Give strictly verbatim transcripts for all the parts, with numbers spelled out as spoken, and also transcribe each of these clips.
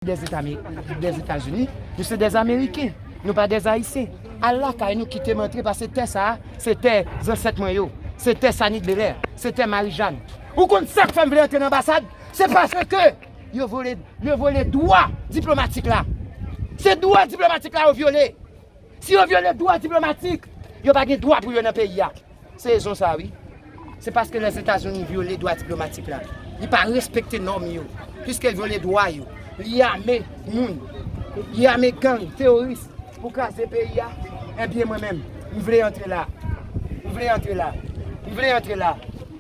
Dèzetami-, Dèzetazini, nou se dèzameriken, nou pa dèzayisyen. Al lakay nou, kite m antre, paske tè sa a, se tè zansèt mwen yo, se tè Sanit Belè, se tè Marijàn. Ou konn sa k fè m vle antre nan anbasad? Se paske yo vole, yo vole dwa diplomatik la. Se dwa diplomatik la yo vyole. Si yo vyole dwa diplomatik, yo pa gen dwa pou yo nan peyi a. Se rezon sa, wi. Se paske Lèzetazini vyole dwa diplomatik la. Li pa respekte nòm yo. Piske l vyole dwa yo. Li ame moun. Li ame gang, teworis pou kraze peyi a. Ebyen, mwen menm, m vle antre la. M vle antre la. M vle antre la.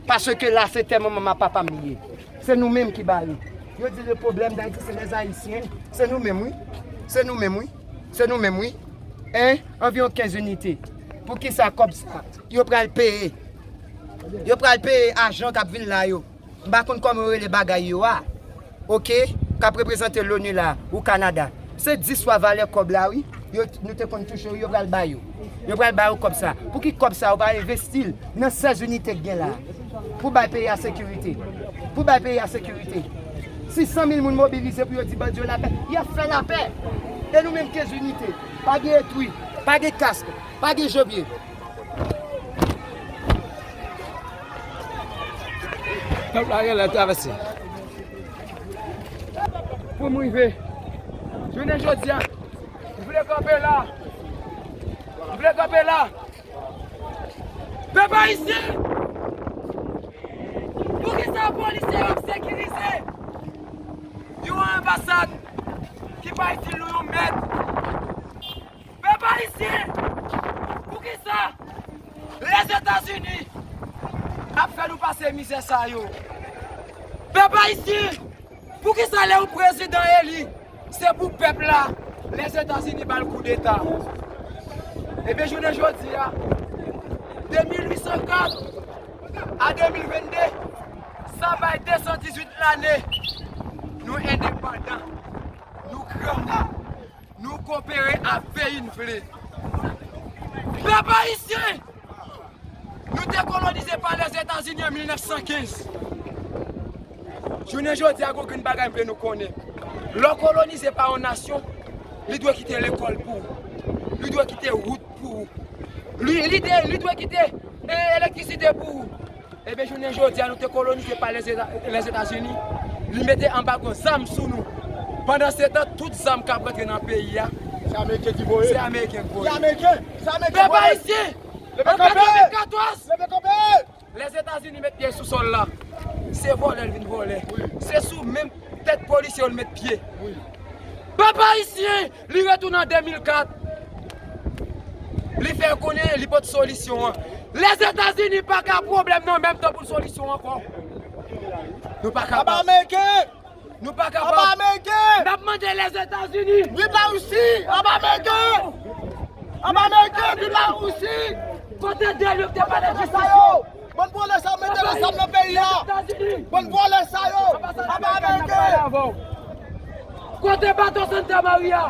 Paske la, se tè manman m ak papa m li ye. Se nou menm ki ba yo. Yo di le problème d'Haïti, c'est les Haïtiens. Se nou menm, wi. Se nou menm, wi. Se nou menm, wi. Hein? Anviwon kenz inite. Poukisa kòb sa? Yo pral peye. Yo pral peye ajan k ap vin la yo. M pa konn kòman yo rele bagay yo a. Oke? K ap reprezante l'ONU la, ou Kanada. Se dis fwa valè kòb la, wi. Yo, nou te konn touche yo, yo pral ba yo. Yo pral ba yo kòb sa. Pouki kòb sa, yo pa envesti l nan sèz inite k gen la? Pou bay peyi a sekirite. Pou bay peyi a sekirite. Si san mil moun mobilize pou yo di bandi yo lapè, y ap fè lapè. E nou menm kenz inite, pa gen etui, pa gen kask, pa gen janbye. Pèp la genlè travèse. Pou m rive. Jounen jodi a, m vle kanpe la. M vle kanpe la. Pèp ayisyen! Poukisa polisye yo ap sekirize yon anbasad ki pa itil nou yon mèd? Pèp ayisyen! Poukisa Lèzetazini ap fè nou pase mizè sa yo? Pèp ayisyen! Poukisa lè yon prezidan eli, se pou pèp la, Lèzetazini ba l koudeta? Ebyen, jounen jodi a, de mil uit san kat a de mil venn de, sa bay de san dizuit lane, nou endepandan, nou gran, nou kopere ak peyi n vle. Pèp ayisyen! Nou te kolonize pa Lèzetazini an mil nèf san kenz. Jounen jodi a, gen yon grenn bagay m vle nou konnen. Lè w kolonize pa yon nasyon, li dwe kite lekòl pou ou. Li dwe kite wout pou ou. Li, li, de, li dwe kite, e, elektrisite pou ou. Ebyen, jounen jodi a, nou te kolonize pa Lèzeta-, Lèzetazini. Li mete anbago zam sou nou. Pandansetan, tout zam k ap rantre nan peyi a, se Ameriken ki voye. Se Ameriken ki voye. Se Ameriken. Se Ameriken ki voye. Pèp ayisyen! Leve kanpe! An katrevenkatòz, leve kanpe! Lèzetazini met pye sou sòl la. Se vòlè l vin vòlè. Wi. Se sou menm tèt polisye yo l met pye. Wi. Pèp ayisyen, li retounen an de mil kat. Li fè konnen li pot solisyon an. Lèzetazini pa ka pwoblèm nan menm tan pou solisyon ankò. Nou pa kapab. Aba Ameriken! Nou pa kapab. Aba Ameriken! N ap mande Lèzetazini. Viv Larisi! Aba Ameriken! Aba Ameriken! Viv Larisi! Kote de yo ki te pale de sa yo? Bann vòlè sa yo mete lè zam nan peyi a. Lèzetazini. Bann vòlè sa yo. Aba Ameriken! Kote bato Santa Maria?